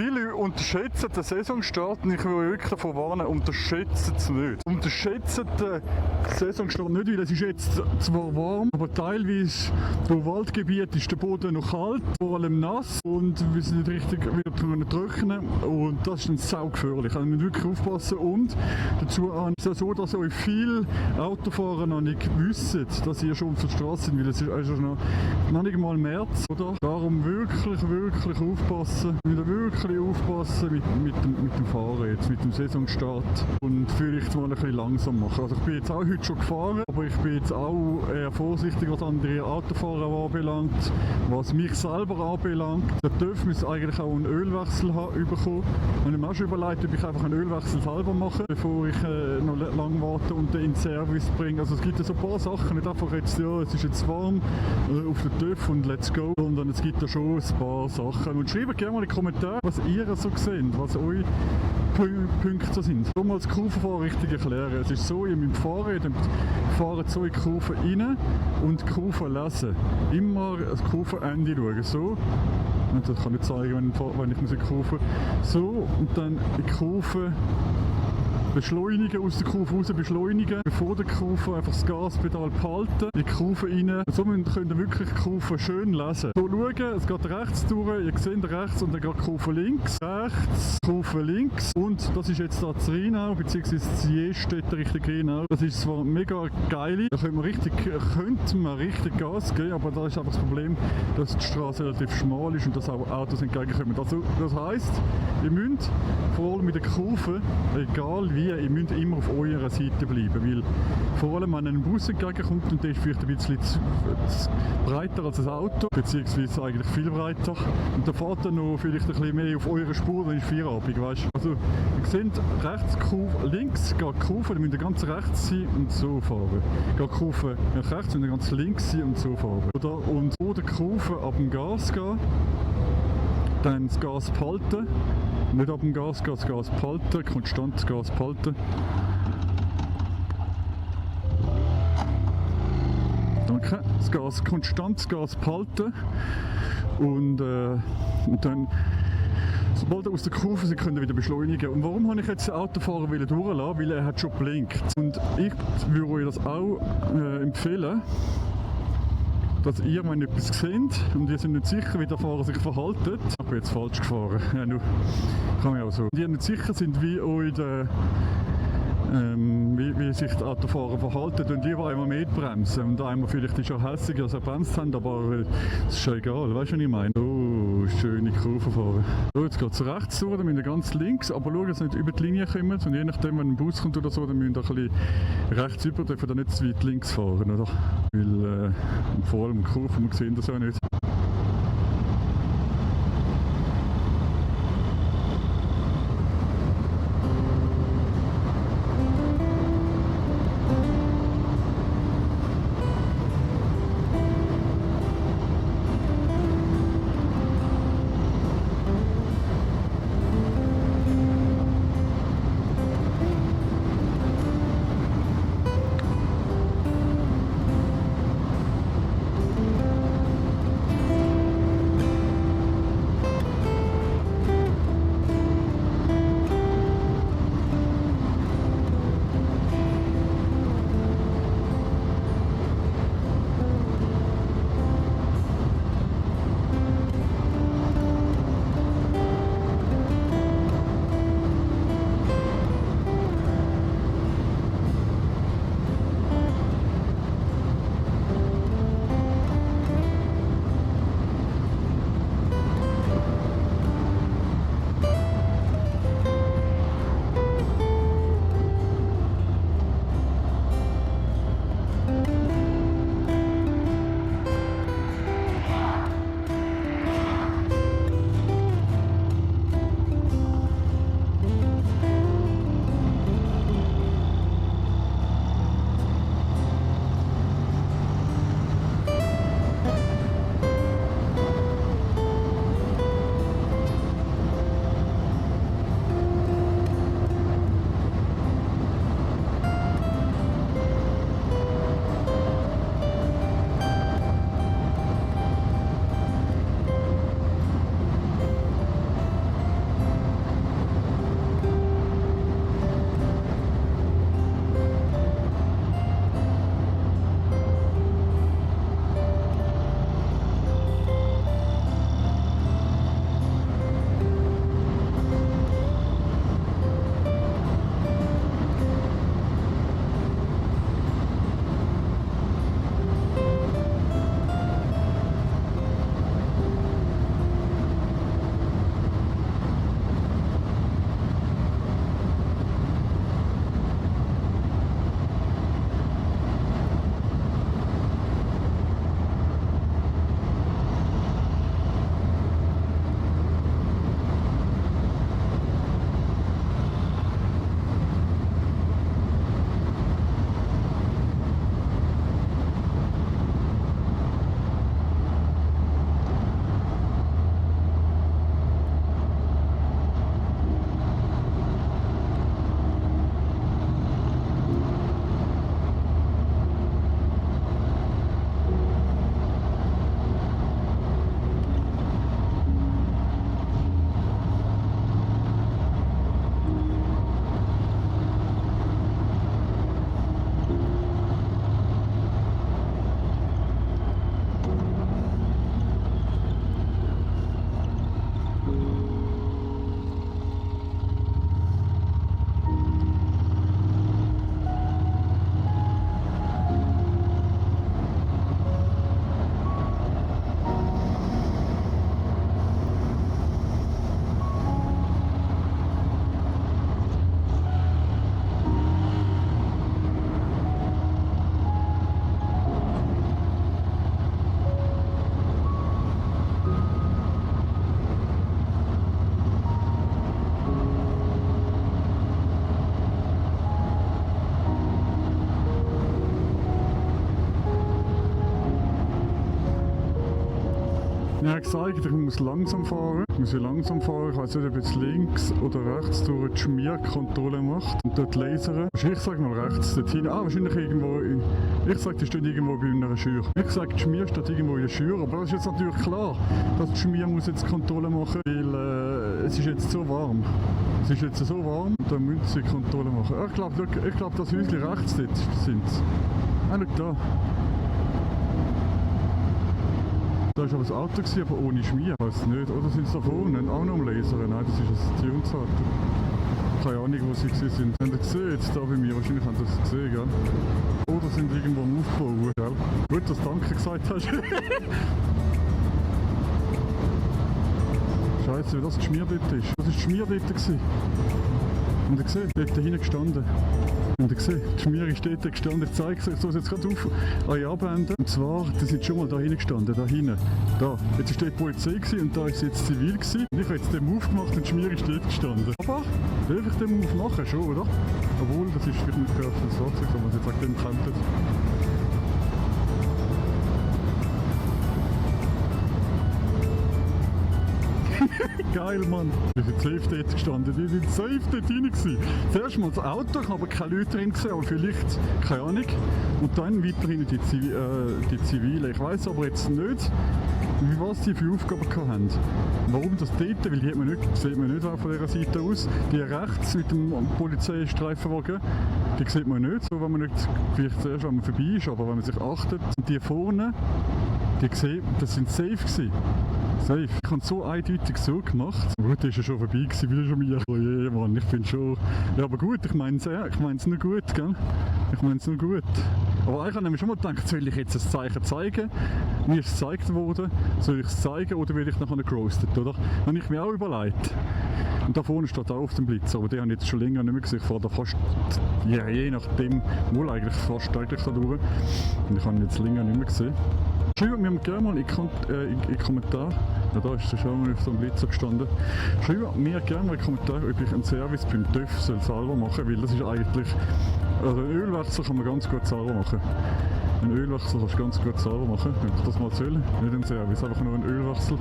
Viele unterschätzen den Saisonstart und ich will wirklich davon warnen, unterschätzen es nicht. Unterschätzen den Saisonstart nicht, weil es ist jetzt zwar warm, aber teilweise im Waldgebiet ist der Boden noch kalt, vor allem nass und wir sind nicht richtig wieder trocknen und das ist dann saugefährlich. Also wir müssen wirklich aufpassen und dazu ist es so, dass euch viele Autofahrer noch nicht wissen, dass ihr schon auf der Straße sind, weil es ist also noch nicht mal März, oder? Darum wirklich aufpassen. Wir müssen wirklich aufpassen mit dem Fahren jetzt, mit dem Saisonstart und vielleicht mal ein bisschen langsam machen. Also ich bin jetzt auch heute schon gefahren, aber ich bin jetzt auch eher vorsichtig, was andere Autofahrer anbelangt, was mich selber anbelangt. Da dürfen wir eigentlich auch einen Ölwechsel bekommen. Ich habe mir auch schon überlegt, ob ich einfach einen Ölwechsel selber mache, bevor ich noch lang warte und den in den Service bringe. Also es gibt ja so ein paar Sachen, nicht einfach jetzt, ja, es ist jetzt warm auf den TÜV und let's go, sondern es gibt ja schon ein paar Sachen. Und schreibt gerne mal in die Kommentare, was ihr so seht, was eure Punkte sind. Um mal das Kurvenfahren richtig erklären. Es ist so, ihr müsst fahren, ihr fahrt so in die Kurve rein und die Kurve lesen. Immer das Kurvenende schauen. So. Und das kann ich zeigen, wenn ich in die Kurve. So, und dann in die Kurve beschleunigen, aus der Kurve raus beschleunigen, bevor der Kurve einfach das Gaspedal behalten, in die Kurve rein. So könnt ihr wirklich die Kurve schön lesen. So schauen, es geht rechts durch, ihr seht rechts und dann geht die Kurve links, rechts, Kurve links und das ist jetzt da zu Rheinau, beziehungsweise zu Jestedt Richtung Rheinau. Das ist zwar mega geil, da könnte man richtig Gas geben, aber da ist einfach das Problem, dass die Straße relativ schmal ist und dass auch Autos entgegenkommen. Also, das heisst, ihr müsst vor allem mit der Kurve, egal wie, ihr müsst immer auf eurer Seite bleiben, weil vor allem wenn ein Bus entgegenkommt und der ist vielleicht ein bisschen breiter als ein Auto, beziehungsweise eigentlich viel breiter und dann fährt er noch vielleicht ein bisschen mehr auf eurer Spur, dann ist Feierabend, weißt du. Also ihr seht, rechts Kurve, links geht die Kurve, dann müsst ihr ganz rechts sein und so fahren. Geht die Kurve nach rechts und ganz links sein und so fahren. Oder? Und vor der Kurve ab dem Gas gehen, dann das Gas behalten. Nicht ab dem Gas gehen, das Gas behalten, konstant das Gas behalten. Danke. Das Gas, konstant das Gas behalten. Und dann, sobald er aus der Kurve sind, können wir wieder beschleunigen. Und warum habe ich jetzt den Autofahrer durchlassen? Weil er hat schon geblinkt. Und ich würde euch das auch empfehlen, dass ihr, wenn ihr etwas seht und ihr seid nicht sicher, wie der Fahrer sich verhält, ich bin jetzt falsch gefahren, ja, nur, kann man auch so. Und ihr nicht sicher sind, wie euch wie sich die Autofahrer verhalten und lieber einmal mitbremsen und einmal vielleicht ist er hässiger, als er bremst haben, aber das ist ja egal, weißt du, was ich meine? Oh, schöne Kurve fahren. So, jetzt geht es rechts durch, dann müssen wir ganz links, aber schauen, dass ihr nicht über die Linie kommt und je nachdem, wenn ein Bus kommt oder so, dann müssen wir ein bisschen rechts über, dürfen dann nicht zu weit links fahren, oder? Weil vor allem Kurven, wir sehen das ja nicht. Er hat gesagt, ich muss langsam fahren. Ich muss langsam fahren. Ich weiß nicht, ob jetzt links oder rechts durch die Schmierkontrolle macht und dort lasern. Ich sage mal rechts, dort hin. Wahrscheinlich irgendwo. Ich sage, die steht irgendwo bei einer Schür. Ich sage, die Schmier steht irgendwo in der Schür. Aber das ist jetzt natürlich klar, dass die Schmier muss jetzt Kontrolle machen, weil es ist jetzt so warm. Es ist jetzt so warm und dann müssen sie Kontrolle machen. Ich glaube, das Häuschen rechts dort sind es. Schau da. Da war aber das Auto, aber ohne Schmier. Ich weiß nicht. Oder sind sie da vorne auch noch am Lasern? Nein, das ist ein Tunesauto. Keine Ahnung, wo sie sind. Habt ihr gesehen jetzt da bei mir? Wahrscheinlich haben sie das gesehen, gell? Oder sind irgendwo am Aufbauen, gell? Gut, dass du Danke gesagt hast. Scheiße, wie das die Schmier dort ist. Das war die Schmier dort. Und ihr seht, dort hinten gestanden. Und ihr seht, die Schmier ist dort gestanden. Ich zeige es euch, so jetzt gerade auf euch abwenden. Und zwar, die sind schon mal da hinten gestanden, da hinten. Da. Jetzt war dort die Polizei gewesen, und da ist jetzt zivil gewesen. Und ich habe jetzt den Move gemacht und die Schmier ist dort gestanden. Aber, darf ich den Move machen? Schon, oder? Obwohl, das ist vielleicht nicht geöffnetes Fahrzeug, wenn man jetzt sagt, dem kämpft. Geil, Mann! Die sind safe dort gestanden, die sind safe dort rein gewesen. Zuerst mal das Auto, ich habe keine Leute drin gesehen, aber vielleicht, keine Ahnung. Und dann weiterhin die Zivilen. Ich weiss aber jetzt nicht, was die für Aufgaben haben. Warum das dort? Weil die sieht man nicht auch von dieser Seite aus. Die rechts mit dem Polizeistreifenwagen, die sieht man nicht, so wenn man nicht vielleicht zuerst wenn man vorbei ist, aber wenn man sich achtet. Und die vorne, die sieht, das sind safe gewesen. Safe. Ich habe so eindeutig so gemacht. Gut, ist ja schon vorbei gewesen, wieder schon mir. Oh je, Mann, ich bin schon... Ja, aber gut, ich meine es nur gut, gell? Ich meine es nur gut. Aber ich habe nämlich schon mal gedacht, soll ich jetzt ein Zeichen zeigen? Mir ist es gezeigt worden. Soll ich es zeigen oder werde ich nachher gerostet, oder? Habe ich mir auch überlegt. Und da vorne steht auch auf dem Blitz, aber den habe ich jetzt schon länger nicht mehr gesehen. Ich fahre da fast, ja, je nachdem, wohl eigentlich fast täglich da durch. Und ich habe ihn jetzt länger nicht mehr gesehen. Schreibt mir gerne mal in Kommentare, ja da ist der schon mal auf so einem Blitzer gestanden, schreibt mir gerne mal in Kommentare, ob ich einen Service beim TÜV selber machen soll, weil das ist eigentlich, also einen Ölwechsel kann man ganz gut selber machen. Einen Ölwechsel kannst du ganz gut selber machen, wenn ich das mal erzähle, nicht einen Service, einfach nur einen Ölwechsel.